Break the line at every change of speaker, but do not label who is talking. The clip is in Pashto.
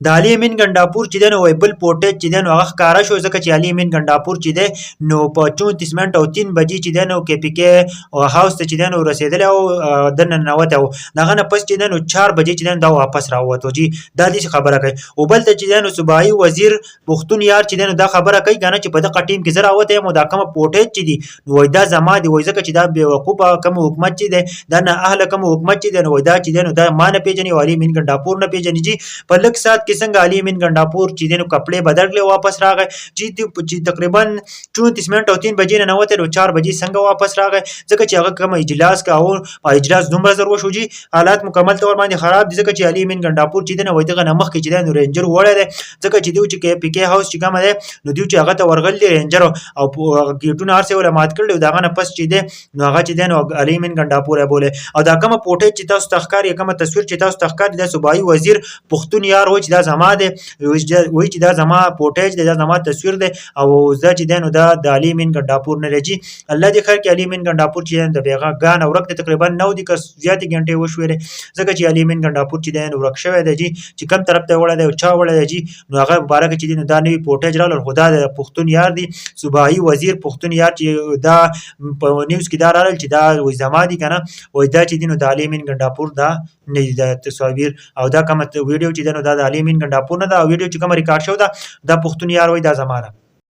د علي امین ګنډاپور چې دی نو وایي بل فوټیج چې دی نو هغه ښکاره شو، ځکه چې علي امین ګنډاپور چې دی نو په 34 منټ او 3 بجې چې دی نو کې پي کې هاوس ته چې دی نو رسېدلی او دننه ننوتی و. د هغه نه پس چې دی نو 4 بجې چې دی نو دا واپس راووتو جي. دا داسې خبره کوي. او بل ته چې دی نو صوبایي وزیر پښتون یار چې دی نو دا خبره کوي که نه چې په دغه ټیم کې زه راوتی یم او دا کومه فوټیج چې دي نو وایي دا زما دی، وایي ځکه چې دا بې وقوفه کوم حکومت چې دی، دا نا اهله کوم حکومت چې دی نو وایي دا چې دی نو دا ما نه پېژني او علي امین ګنډاپور نه پېژني جي. په لږ ساعت کې څنګه علي امین ګنډاپور چې دی نو کپړې بدل کړې، واپس راغی چې چې تقریبا 34 منټ او 3 بجې نه ننوتی نو 4 بجې څنګه واپس راغی؟ ځکه چې هغه کوم اجلاس کاوه، په اجلاس دومره زر وشو جي، حالات مکمل طور باندې خراب دي. ځکه چې علي امین ګنډاپور چې دی نو وایي دغه نه مخکې چې دی نو رینجر وړی دی، ځکه چې دیو چې کې پی کې هاوس چې کومه دی نو دیو چې هغه ته ورغل دي رینجر او ګیټونه هر څه ولا مات کړل او دغه نه پس چې دی نو هغه چې دی نو علي امین ګنډاپور یې بوله. او دا کومه فوټیج چې تاسو ته ښکاري، کومه تصویر چې تاسو ته ښکاري، دا صوبایي وزیر پښتون یار وایي چې دا زما دی، وایي چې دا زما فوټیج دی، دا زما تصویر دی او زه چې دی نو دا د علي امین ګنډاپور نه دی جي. الله دې خیر کې. علي امین ګنډاپور چې دی د بیغا ګانه ورک دی، تقریبا 9 دي که زیاتې ګنټې وشوې، ځکه چې علي امین ګنډاپور چې دی نو ورک شوی دی جي، چې کم طرف ته وړی دی او چا وړی دی جي. نو هغه مبارک چې دی نو دا نوی فوټیج راغله، خو دا د پښتون یار دی، صوبایي وزیر پښتون یار چې دا په نیوز کې دا راغل چې دا وایي زما دي که نه، وایي دا چې دی نو د علي امین ګنډاپور دا نه دي دا تصاویر او دا کومه ویډیو چې ده نو دا د علي امین ګنډاپور نه ده او ویډیو چې کومه ریکارډ شوې ده دا پښتون یار وایي دا زما ده.